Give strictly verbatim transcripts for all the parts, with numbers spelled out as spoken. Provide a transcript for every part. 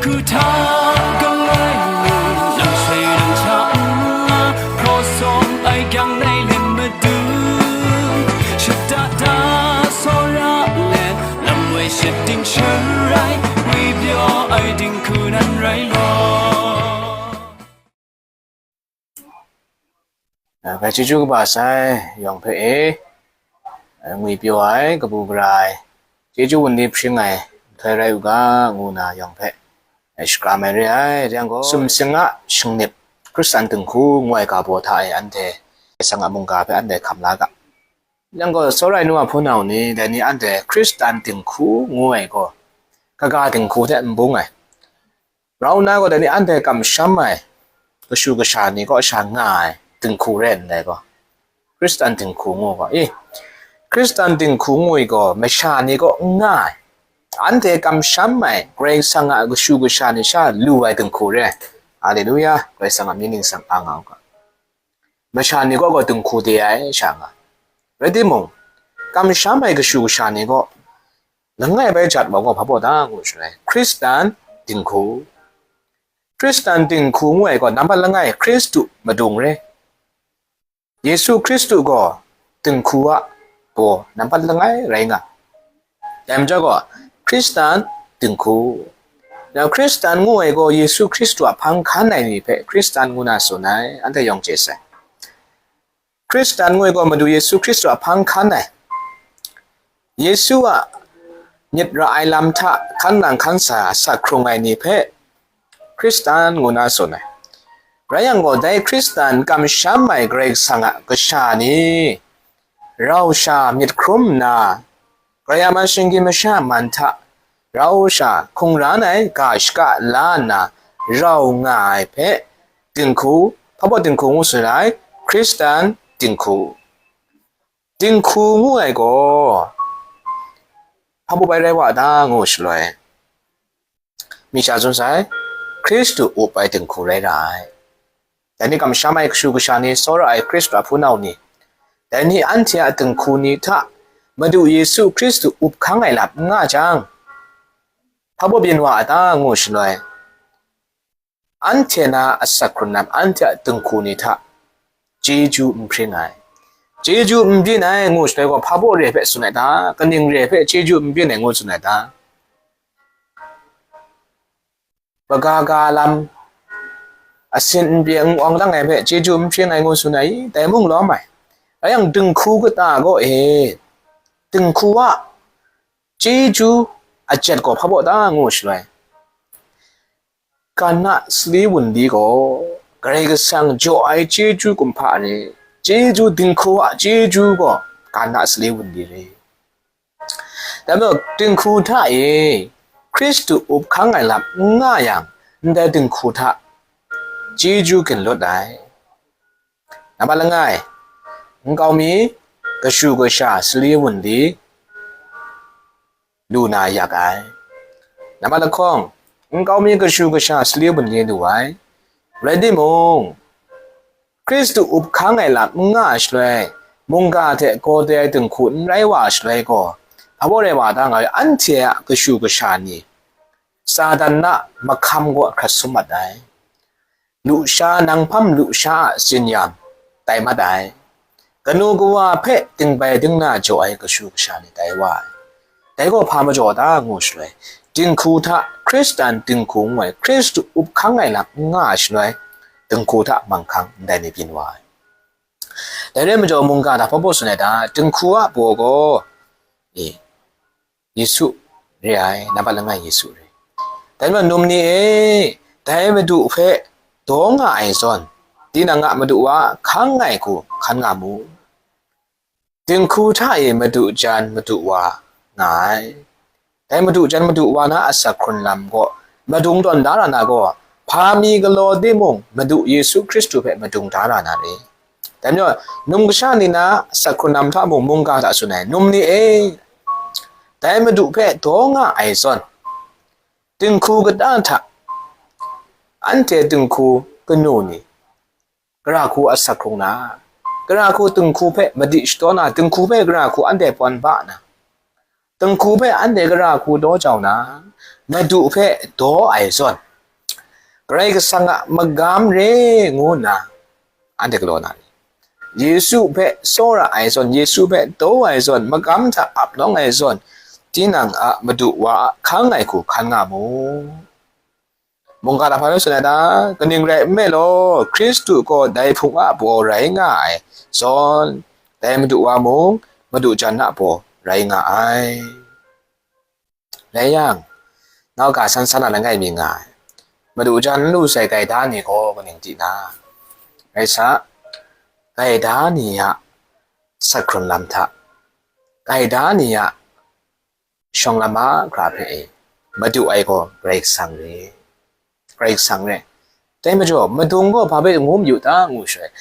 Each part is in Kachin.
Htang galoi mu, nang shai nang hta nna, hpraw sawm ai kyang nai len madu, shada da tsawra let, lam woi shit ting sharai, ngwi pyaw ai dinghku nan rai law. Bai chyeju kaba sai yawng hpe e, ngwi pyaw ai, kabu gara ai, chyeju wunli hpring ai nhtoi rai u ga, ngu na yawng hpe, e, shakram ai re ai. Rai yang gaw, sumsing a shingnip, Hkristan dinghku ngu ai ga baw hta e anhte, sang a mungga hpe anhte hkam la ga. Rai yang gaw, tsawra ai nu a hpunau ni, dai ni anhte Hkristan dinghku ngu ai gaw, kaga dinghku hte n bung ai. Rau nna gaw, dai ni anhte kamsham ai kashu kasha ni kaw sha nga ai dinghku rai ndai gaw, Hkristan dinghku ngu gaw, e, Hkristan dinghku ngu i gaw, masha ni kaw n nga ai, anhte kamsham ai Karai Kasang a kashu kasha ni sha lu ai dinghku rai. Haleluya, Karai Kasang a mying ningsang a nga u ga. Masha ni kaw gaw dinghku de ai sha nga. Rai timung, kamsham ai kashu kasha ni kaw langai bai jat wa gaw hpa baw da ngu shaloi, Hkristan dinghku. Hkristan dinghku ngu ai gaw, nambat langai Hkristu madung re. Yesu Hkristu gaw dinghku a baw nambat langai rai nga. Dai majaw gaw, Hkristan dinghku. Nang Hkristan ngu ai gaw, Yesu Hkristu a hpang hkan ai ni hpe Hkristan ngu na tsun ai, anhte yawng chye sai. Hkristan ngu ai gaw, Madu Yesu Hkristu a hpang hkan ai. Yesu a myit ra ai lam hta hkan nang hkan sa, sa hkrung ai ni hpe Hkristan ngu na tsun ai. Rai yang gaw, dai Hkristan kamsham ai Karai Kasang a kasha ni, rau sha myit hkrum nna, Karai a man shinggyim masha man hta rau sha hkungran ai ga shaka la nna rau nga ai hpe dinghku, hpa baw dinghku ngu tsun ai, Hkristan dinghku. Dinghku ngu ai gaw, hpa baw bai rai wa ta ngu shaloi, mi sha tsun sai, Hkristu up ai dinghku rai ra ai. Dai ni kamsham ai kashu kasha ni, tsawra ai Hkristu a hpunau ni, dai ni anhte a dinghku ni hta Madu Yesu Hkristu up hkang ai lam n nga jang, hpa baw byin wa a ta ngu shaloi, anhte na asak hkrun lam, anhte a dinghku ni hta chyeju n hpring ai. Chyeju n byin ai ngu shaloi gaw, hpa baw re hpe tsun ai ta? Kaning re hpe chyeju n byin ai ngu tsun ai ta? Kaga ga lam, asin n pyi n awng lang ai hpe chyeju n hpring ai ngu tsun ai i? Dai mung lawm ai. Rai yang, dinghku kata gaw e, dinghku a chyeju a jet gaw hpa baw ta ngu shaloi, Kana sali wunli gaw Karai Kasang jaw ai chyeju kumhpa re, chyeju dinghku a chyeju gaw Kana sali wunli re. Dai majaw, dinghku hta e Hkristu up hkang ai lam n nga yang, ndai dinghku hta chyeju ginlut ai. Nambat langai, nkau mi kashu kasha sali wunli lu na yak ai. Nambat lahkawng, nkau mi kashu kasha sali wunli lu ai. Rai timung, Hkristu up hkang ai lam n nga ai shaloi, mungga hte gaw dai ai dinghku n rai wa ai shaloi gaw, hpa baw rai wa ta nga ai, anhte a kashu kasha ni Satan a mahkam gaw hkrat sum mat ai. Lusha, nang hpam lusha a tsin-yam tai mat ai. Kanu kawa hpe dingbai dingna jaw ai kashu kasha ni tai wa ai. Dai gaw hpa majaw ta ngu shaloi, dinghku hta, Hkristan dinghku ngu ai, Hkristu up hkang ai lam n nga ai shaloi, dinghku hta manghkang ndai ni byin wa ai. Dai rai majaw, mungga hta hpa baw tsun ai ta? Dinghku a baw gaw, e, Yesu re ai, nambat langai Yesu re. Dai majaw, num ni e, dai Madu hpe daw nga ai zawn, tinang a Madu wa hkang ai hku hkan nga mu. Dinghku hta e Madu jan Madu wa nga ai. Dai Madu jan Madu wa na asak hkrun lam gaw madung tawn da ra na gaw, hpa mi galaw timung, Madu Yesu Hkristu hpe madung da ra na re. Dai majaw, num kasha ni na asak hkrun lam hta mung mungga hta tsun ai, num ni e, dai Madu hpe daw nga ai zawn, dinghku kata hta, anhte dinghku kanu ni, gara hku asak hkrung na, gara hku dinghku hpe madi shadaw na, dinghku hpe gara hku anhte pawn ba na, dinghku hpe anhte gara hku daw jau na, Madu hpe daw ai zawn, Karai Kasang a magam re ngu nna anhte galaw na ni? Yesu hpe tsawra ai zawn, Yesu hpe daw ai zawn, magam hta ap lawng ai zawn, tinang a madu wa a hkang ai hku hkan nga mu. Mungga hta hpa rai tsun ai ta? Kaning rai nme law, Hkristu gaw dai hpung a baw rai nga ai zawn, dai madu wa mung madu jan a baw rai nga ai. Rai yang, nauga san san a langai mi nga ai, madu jan n lu sai gaida ni gaw kaning di na? Rai sa, gaida ni a sak hkrun lam hta, gaida ni a shawng lam mahkra hpe e, madu ai gaw Karai Kasang re. Karai Kasang re. Dai majaw, madung gaw hpa hpe ngu mayu ta ngu shaloi,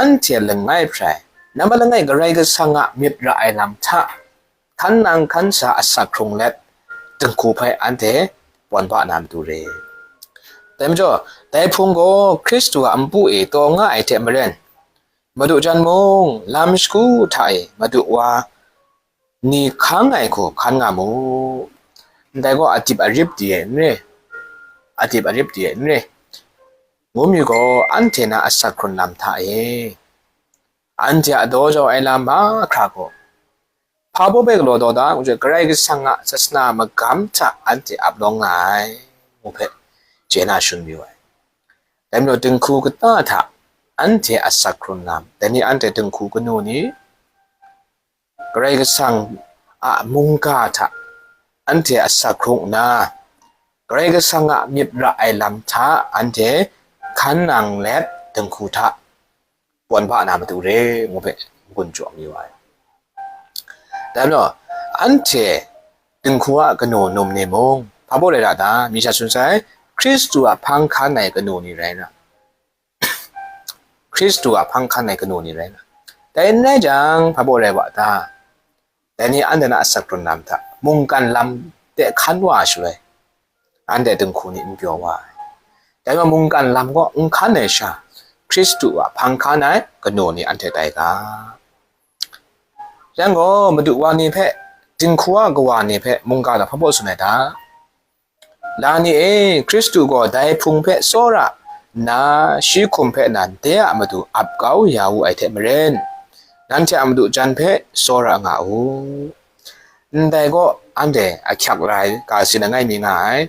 anhte langai hprai, nambat langai Karai Kasang a myit ra ai lam hta, hkan nang hkan sa asak hkrung let, dinghku hpe anhte pawn ba na matu re. Dai majaw, dai hpung gaw Hkristu a npu e taw nga ai hte maren, madu jan mung, lam shagu hta e madu wa ni hkang ai hku hkan nga mu. Ndai gaw adip arip di e n re, adip arip di e n re, ngu mi gaw anhte na asak hkrun lam hta e, anhte a daw jau ai lam mahkra gaw, hpa baw hpe galaw daw da, ngu jang, Karai Kasang a sasana magam hta anhte ap lawng nga ai, ngu hpe chye na shangun mayu ai. Dai majaw, dinghku kata hta anhte asak hkrun lam, dai ni anhte dinghku kanu ni, Karai Kasang a mungga hta anhte asak hkrung nna, Karai Kasang a myit ra ai lam hta anhte hkan nang let, dinghku hta pawn ba na matu re, ngu hpe n-gun jaw mayu ai. Dai majaw, anhte dinghku a kanu num ni mung, hpa baw rai ra ta? Mi sha tsun sai, Hkristu a hpang hkan ai kanu ni rai na, Hkristu a hpang hkan ai kanu ni rai na. Dai n rai jang, hpa baw rai wa ta? Dai ni anhte na asak hkrun lam hta, mungkan lam de hkan wa shaloi, anhte dinghku ni n pyaw wa ai. Dai majaw, mungkan lam gaw n hkan ai sha, Hkristu a hpang hkan ai kanu ni anhte tai ga. Yang gaw, madu wa ni hpe, dinghku a kawa ni hpe mungga hta hpa baw tsun ai ta? La ni e, Hkristu gaw dai hpung hpe tsawra nna, shi hkum hpe nan de a matu ap kau ya wu ai hte maren, nanhte a madu jan hpe tsawra nga u. Ndai gaw, anhte ahkyak la ai ga tsin langai mi nga ai.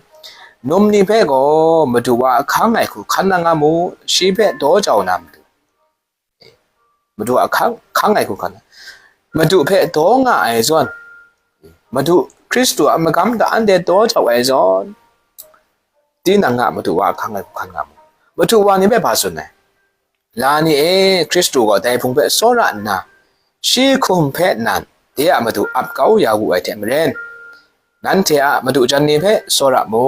Num ni hpe gaw madu wa ahkang ai hku hkan nang nga mu, shi hpe daw jau na matu. Madu a hkang, hkang ai hku hkan. Madu hpe daw nga ai zawn, Madu Hkristu a magam hta anhte daw jau ai zawn, tinang a madu wa hkang ai hku hkan nga mu. Madu wa ni hpe hpa tsun ai? La ni e, Hkristu gaw dai hpung hpe tsawra nna, shi hkum hpe nan de a matu ap kau ya wu ai hte maren, nanhte a madu jan ni hpe tsawra mu.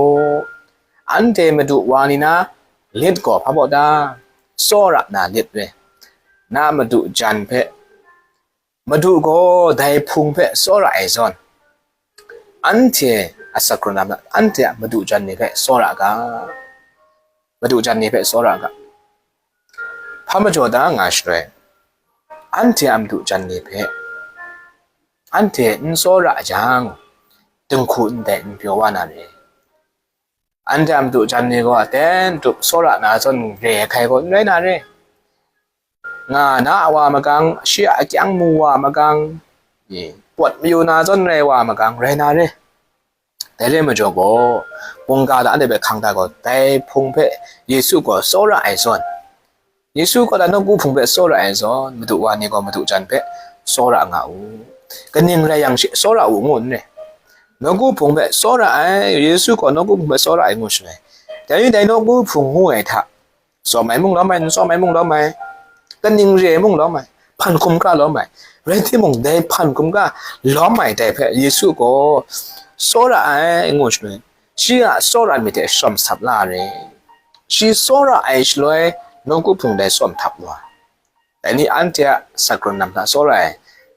Anhte madu wa ni na lit gaw hpa baw ta? Tsawra na lit re. Na madu jan hpe, madu gaw dai hpung hpe tsawra ai zawn, anhte a sakru na, anhte a madu jan ni hpe tsawra ga. Madu jan ni hpe tsawra ga. Hpa majaw da nga shaloi, anhte a madu jan ni hpe anhte n tsawra jang, dinghku ndai n pyaw wa na re. Anhte a madu jan ni gaw aten tup tsawra na zawn re ai hkai gaw n rai na re. Nga na a wa magang, shi a akyang mu wa magang, pawt mayu na zawn rai wa magang rai na re. Dai re majaw gaw, mungga hta anhte hpe hkang da gaw, dai hpung hpe Yesu gaw tsawra ai zawn, Yesu gaw dai nawku hpung hpe tsawra ai zawn, madu wa ni gaw madu jan hpe tsawra nga u. Kaning rai yang shi tsawra u ngu n re. Nawku hpung hpe tsawra ai, Yesu gaw nawku hpung hpe tsawra ai ngu shaloi, dai ni dai nawku hpung ngu ai hta, tsawm ai mung lawm ai, n tsawm ai mung lawm ai, kaning re ai mung lawm ai, hpan hkum ga lawm ai, rai timung, dai hpan hkum ga lawm ai dai hpe Yesu gaw tsawra ai ngu shaloi, shi a tsawra myit hte shawm sap la re. Shi tsawra ai shaloi, nawku hpung dai tsawm htap wa. Dai ni anhte a sakru nam hta tsawra ai,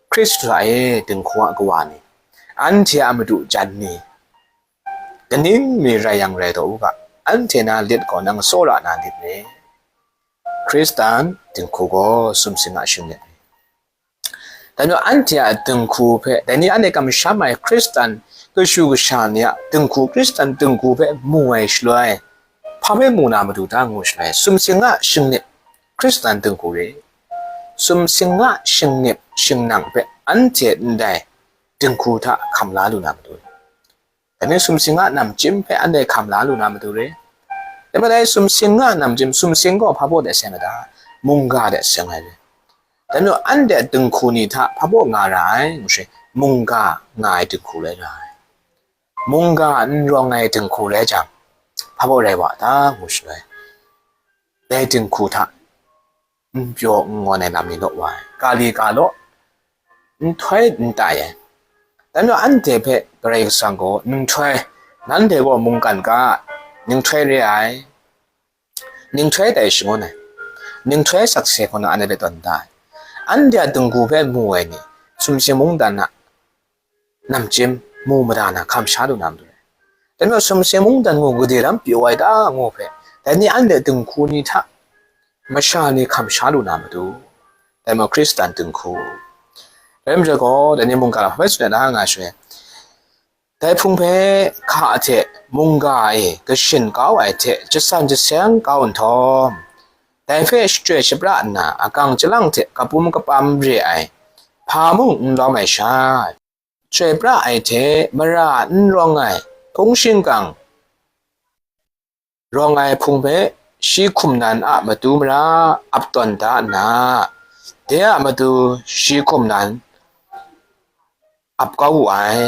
Hkristu hta e dinghku a kawa ni, anhte a madu jan ni, kaning mi rai yang rai taw u ga, anhte na lit gaw nang tsawra na lit re. Hkristan dinghku gaw sumsing a shinglet re. Dai majaw anhte a dinghku hpe, dai ni anhte kamsham ai Hkristan kashu kasha ni a dinghku, Hkristan dinghku hpe mu ai shaloi, hpa hpe mu na matu ta ngu shaloi, sumsing a shingnip Hkristan dinghku re, sumsing a shingnip shingnang hpe anhte ndai dinghku hta hkam la lu na matu re. Dai ni sumsing a namchyim hpe anhte hkam la lu na matu re. Dai majaw dai sumsing a namchyim, sumsing gaw hpa baw de seng ai ta? Mungga de seng ai re. Dai majaw anhte dinghku ni hta hpa baw nga ra ai ngu shi, mungga nga ai dinghku rai ra ai. Mungga n rawng ai dinghku rai jang, hpa baw rai wa ta ngu shaloi, dai dinghku hta n pyaw n ngawn ai lam ni law wa ai, ka li ka law, nhtoi n tai ai. Dai majaw anhte hpe Karai Kasang gaw nhtoi, nanhte gaw mungkan ga, nhtoi re ai, nhtoi tai shangun ai, nhtoi sakse hku na anhte hpe tawn da ai. Anhte a dinghku hpe mu ai ni, sumsing mungdan a namchyim mu mada na hkam sha lu na matu re. Dai majaw sumsing mungdan ngu gade lam pyaw ai ta ngu hpe, dai ni anhte dinghku ni hta masha ni hkam sha lu na matu, dai majaw Hkristan dinghku. Dai majaw gaw, dai ni mungga lam hpe tsun ai na nga shaloi, dai hpung hpe hka hte mungga e kashin kau ai hte jasan jaseng kau nhtawm, dai hpe shachyoi shapra nna, akang chyalang hte kapum kapam re ai hpa mung n lawm ai sha, chyoi pra ai hte mara n rawng ai hpung shingkang rawng ai hpung hpe shi hkum nan a matu mara ap tawn da nna, de a matu shi hkum nan ap kau wu ai.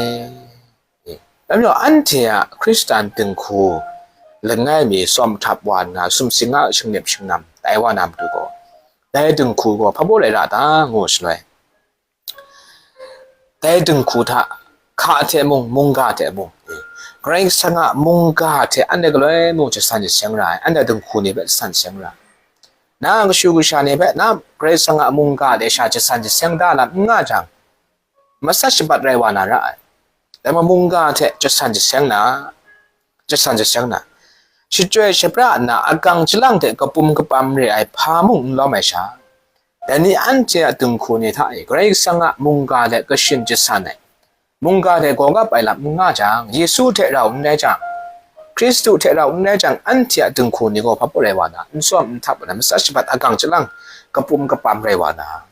Dai majaw anhte a Hkristan dinghku langai mi tsawm htap wa nna, sumsing a shingnip shingnang tai wa na matu gaw, dai dinghku gaw hpa baw rai ra ta ngu shaloi, dai dinghku hta hka hte mung, mungga hte mung, Karai Kasang a mungga hte anhte galoi mung jasan jaseng ra ai, anhte dinghku ni hpe jasan jaseng ra ai. Na kashu kasha ni hpe na Karai Kasang a mungga de sha jasan jaseng da lam n nga jang, matsat shabat rai wa na ra ai. Dai majaw mungga hte jasan jaseng na, jasan jaseng na, shachyoi shapra nna, akang chyalang hte kapum kapam re ai hpa mung n lawm ai sha, dai ni anhte a dinghku ni hta e Karai Kasang a mungga hte kashin jasan ai, mungga hte gawgap ai lam n nga jang, Yesu hte rau n rai jang, Hkristu hte rau n rai jang, anhte a dinghku ni gaw hpa baw rai wa na, n tsawm n htap wa na, matsat shabat, akang chyalang, kapum kapam rai wa na,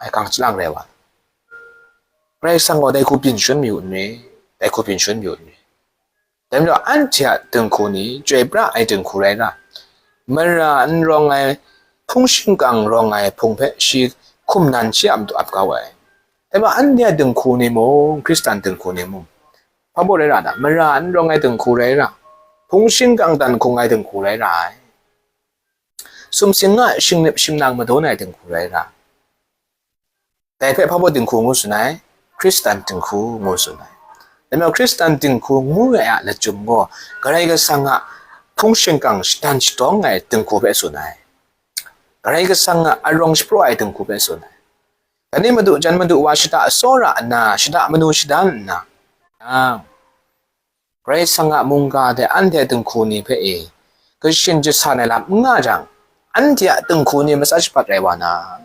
akang chyalang rai wa na. Karai Kasang gaw dai hku byin shangun mayu n re, dai hku byin shangun mayu n re. Dai majaw anhte a dinghku ni chyoi pra ai dinghku rai ra, mara n rawng ai hpung shingkang rawng ai hpung hpe shi hkum nan shi a matu ap kau ai. Dai majaw anhte a dinghku ni mung, Hkristan dinghku ni mung, hpa baw rai ra ta? Mara n rawng ai dinghku rai ra, hpung shingkang dan hkung ai dinghku rai ra ai. Sumsing a shingnip shingnang madawn ai dinghku rai ra. Dai hpe hpa baw dinghku ngu tsun ai? Hkristan dinghku ngu tsun ai. Dai majaw Hkristan dinghku ngu ai a lachyum gaw, Karai Kasang a hpung shingkang shadan shadawng ai dinghku hpe tsun ai. Karai Kasang a arawng shapraw ai dinghku hpe tsun ai. Dai ni madu jan madu wa shada tsawra nna, shada manu shadan nna, nang, Karai Kasang a mungga hte anhte dinghku ni hpe e kashin jasan ai lam n nga jang, anhte a dinghku ni matsat shabat rai wa na,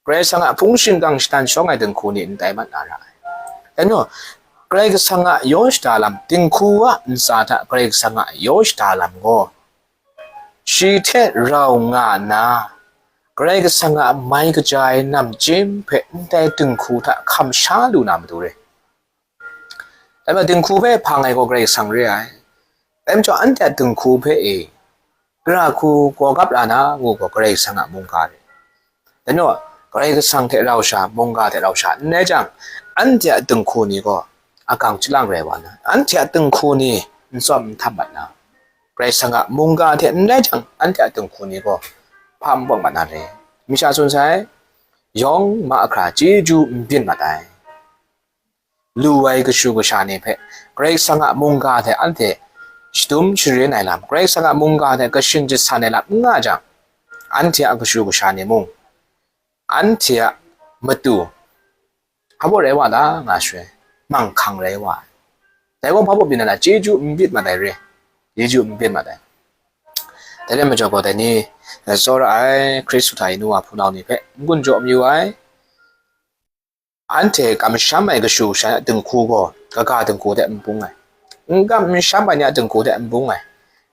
Karai Kasang a hpung shingkang shadan shawng ai dinghku ni n tai mat na ra ai. Dai majaw, Karai Kasang a yaw shada lam, dinghku a ntsa hta Karai Kasang a yaw shada lam gaw, shi hte rau nga nna, Karai Kasang a mai kaja ai namchyim hpe ndai dinghku hta hkam sha lu na matu re. Dai majaw dinghku hpe hpang ai gaw Karai Kasang re ai. Dai majaw anhte a dinghku hpe e gara hku gawgap la na ngu gaw Karai Kasang a mungga re. Dai majaw Karai Kasang hte rau sha, mungga hte rau sha n rai jang, anhte a dinghku ni gaw akang chyalang rai wa na, anhte a dinghku ni n tsawm n htap mat na, Karai Kasang a mungga hte n rai jang, anhte a dinghku ni gaw hpa n bawng mat na re. Masha tsun sai, yawng mahkra chyeju n byin mat ai. Lu ai kashu kasha ni hpe Karai Kasang a mungga hte anhte shadum sharin ai lam, Karai Kasang a mungga hte kashin jasan ai lam n nga jang, anhte a kashu kasha ni mung, anhte a matu hpa baw rai wa ta nga shaloi, manghkang rai wa ai. Dai gaw hpa baw byin ai na, chyeju n byin mat ai re, chyeju n byin mat ai. Dai rai majaw gaw, dai ni, eh, tsawra ai Hkristu hta e nu wa hpunau ni hpe n gun jaw mayu ai. Anhte kamsham ai kashu kasha dinghku gaw, kaga dinghku hte n bung ai, n kam n sham ai ni a dinghku hte n bung ai,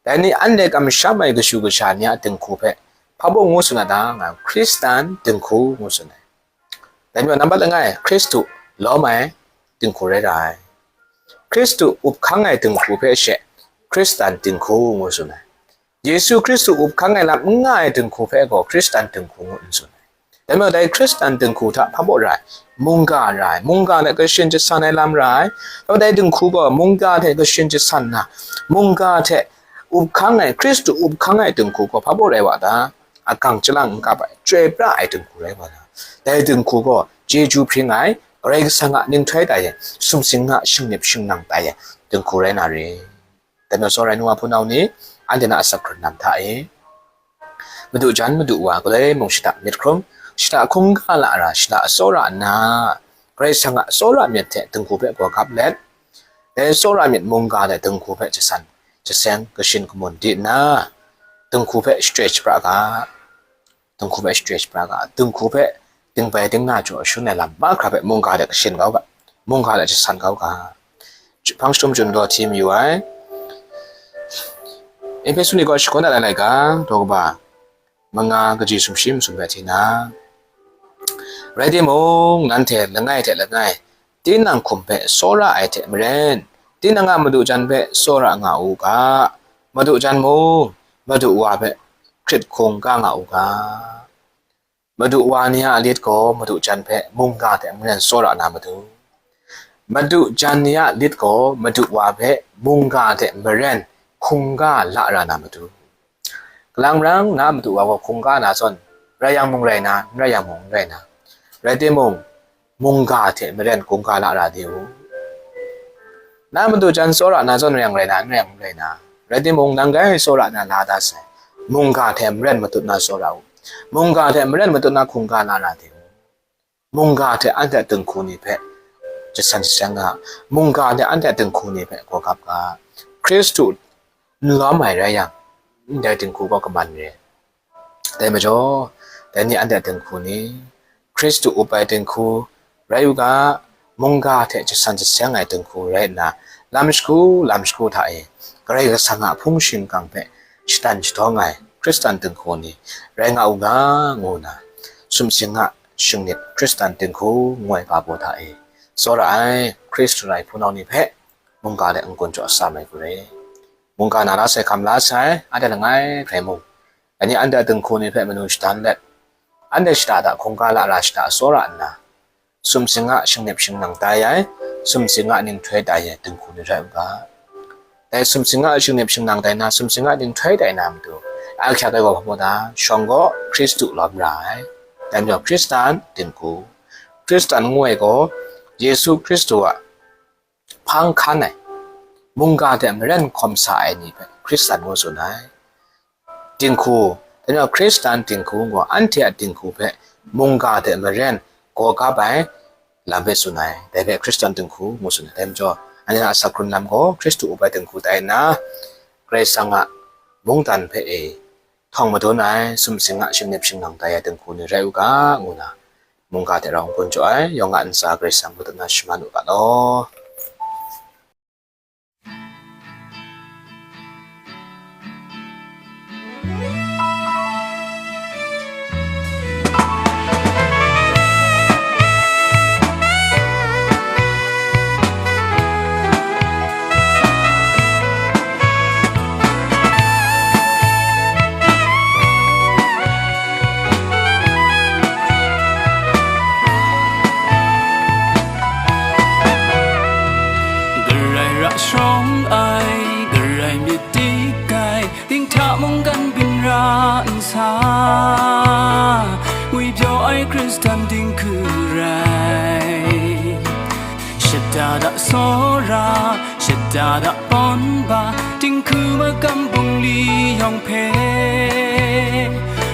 dai ni anhte kamsham ai kashu kasha ni a dinghku hpe hpa mung ngu tsun na ta nga, Hkristan dinghku ngu tsun ai. Dai majaw, nambat langai, Hkristu lawm ai dinghku rai ra ai. Hkristu up hkang ai dinghku hpe she Hkristan dinghku ngu tsun ai. Yesu Hkristu up hkang ai lam n nga ai dinghku hpe gaw Hkristan dinghku ngu n tsun ai. Dai majaw, dai Hkristan dinghku hta hpa mung ra ai, mungga ra ai, mungga hte kashin jasan ai lam ra ai. Dai dinghku gaw mungga hte kashin jasan na, mungga hte up hkang ai, Hkristu up hkang ai dinghku gaw hpa mung rai wa ta? Agang chyalang n kap ai, chyoi pra ai dinghku rai wa ta? Dai dinghku gaw chyeju hpring ai, Karai Kasang a ninghtoi tai ai, sumsing a shingnip shingnang tai ai dinghku rai na re. Dai majaw, tsawra ai nu wa hpunau ni, anhte na asak hkrun lam hta e, madu jan madu wa galoi mung shada myit hkrum, shada hkungga lara, shada tsawra nna, Karai Kasang a tsawra myit hte dinghku hpe gaw gap let, dai tsawra myit mungga hte dinghku hpe jasan jaseng, kashin kamun di nna, dinghku hpe shachyoi shapra ga, dinghku hpe shachyoi shapra ga, dinghku hpe dingbai dingna jaw shun ai lam mahkra hpe mungga hte kashin kau ga, mungga hte jasan kau ga. Hpang jahtum chyu daw hti mayu ai. Ehpesu ni kaw shakawn dat ai laika, daw kaba manga, kaji sumshi masum hpe hti na, rai timung, nanhte langai hte langai tinang hkum hpe tsawra ai hte maren, tinang a madu jan hpe tsawra nga u ga, madu jan mung madu wa hpe hkrit hkungga nga u ga. Madu wa ni a lit gaw madu jan hpe mungga hte maren tsawra na matu. Madu jan ni a lit gaw madu wa hpe mungga hte maren hkungga lara na matu. Kalang rang, na madu wa gaw hkungga na zawn, rai yang mung rai na, n rai yang mung n rai na, rai timung, mungga hte maren hkungga lara de u. Na madu jan tsawra na zawn rai yang rai na, n rai yang n rai na, rai timung, nang grai tsawra na la da sai, mungga hte maren matut na tsawra u, mungga hte maren matut na hkungga lara de u. Mungga hte anhte a dinghku ni hpe jasan jaseng ga, mungga hte anhte a dinghku ni hpe gaw gap ga. Hkristu n lawm ai rai yang, ndai dinghku gaw kaman re. Dai majaw, dai ni anhte a dinghku ni, Hkristu up ai dinghku rai u ga, mungga hte jasan jaseng ai dinghku rai nna, lam shagu lam shagu hta e Karai Kasang a hpung shingkang hpe shadan shatawng ai Hkristan dinghku ni rai nga u ga, ngu nna, sumsing a shingnip Hkristan dinghku ngu ai ga baw hta e tsawra ai Hkristu rai hpunau ni hpe mungga hte n-gun jaw sam ai hku re. Mungga na la sai, hkam la sai, anhte langai hkrai mung, dai ni anhte a dinghku ni hpe manu shadan let, anhte shada hta hkungga lara shada tsawra nna, sumsing a shingnip shingnang tai ai, sumsing a ninghtoi tai ai dinghku ni rai u ga. Dai sumsing a shingnip shingnang tai na, sumsing a ninghtoi tai na matu, a hkyak ai gaw hpa mung ta, shawng gaw Hkristu lawm ra ai. Dai majaw, Hkristan dinghku, Hkristan ngu ai gaw, Yesu Hkristu a hpang hkan ai, mungga hte maren hkawm sa ai ni hpe Hkristan ngu tsun ai. Dinghku, dai majaw Hkristan dinghku gaw anhte a dinghku hpe mungga hte maren gaw gap ai lam hpe tsun ai. Dai hpe Hkristan dinghku ngu tsun ai. Dai majaw, anhte a asak hkrun lam gaw Hkristu up ai dinghku tai nna, Karai Kasang a mungdan hpe e htawng madun ai, sumsing a shingnip shingnang tai ai dinghku ni rai u ga, ngu na, mungga hte rau n-gun jaw ai, yawng a ntsa Karai Kasang matut na shaman u ga law. Karai ra sharawng ai, Karai myit dik ai, dinghta mungkan byin ra nsa, ngwipyaw ai Hkristan dinghku rai. Shada da tsawra, shada da pawn ba, dinghku magam bungli yawng hpe,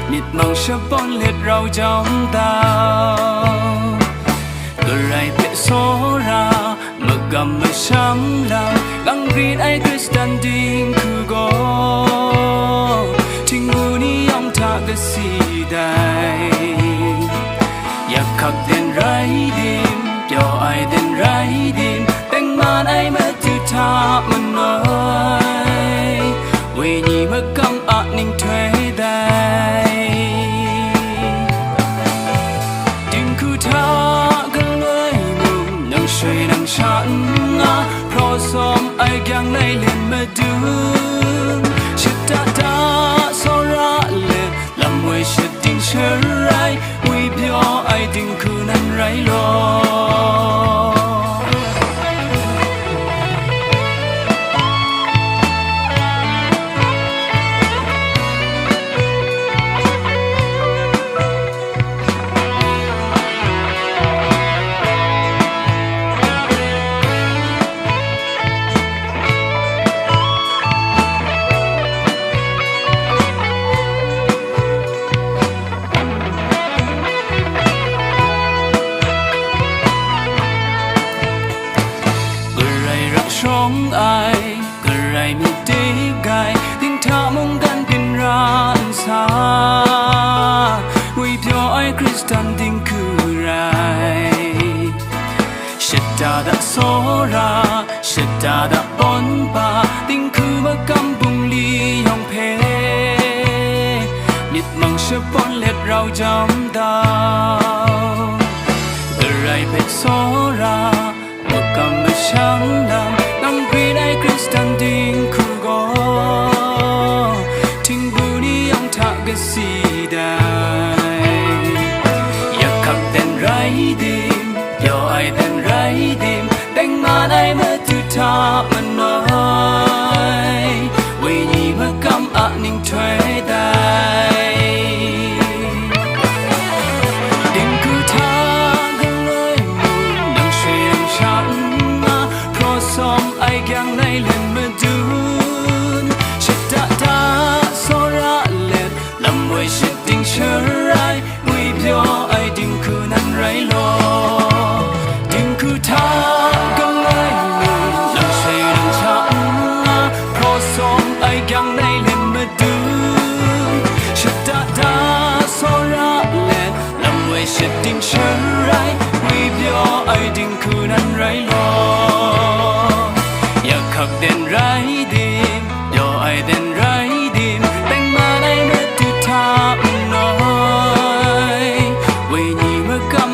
myit mang shabawn let rau jawm dau. Karai hpe tsawra, magam masham lam, lang grin ai Hkristan dinghku gaw, htingbu ni yawng hta kasi dai. Yak hkak den rai dim, pyaw ai den rai dim, tengman nhtoi dai. Dinghku hta galoi mung nang shoi nang sha nna, hpraw sawm ai gyang lai len madun, shata da tsawra let, lam woi shading sharai, ngwipyaw ai dinghku nan rai law. Karai rak shawng ai, Karai myit de gai, dinghta mungkan byin ra nsa, ngwipyaw ai Hkristan dinghku rai. Shata da tsawra, shata da pawn pa, dinghku makam bungli yawng hpe, myit mang shapawn let rau jam dau. Karai hpe tsawra, makam masham lam, nang grin ai Hkristan dinghku gaw, htingbu ni yawng hta kasi dai. Yakhak den rai dim, pyaw ai den rai dim, tengman ai matu hta manoi, wenyi makam a nhtoi dai. Dinghku hta galoi mung nang shoi nang sha nna, hpraw sawm ai gyang lai len madun, shata da tsawra let, lam woi shading sharai, ngwipyaw ai dinghku nan rai law. Dinghku hta galoi mung nang shoi nang sha nna, hpraw sawm ai gyang lai len madun, shata da tsawra let, lam woi shading sharai, ngwipyaw ai dinghku nan rai law. Yakhak den rai dim, pyaw ai den rai dim, tengman ai matu hta manoi, wenyi makam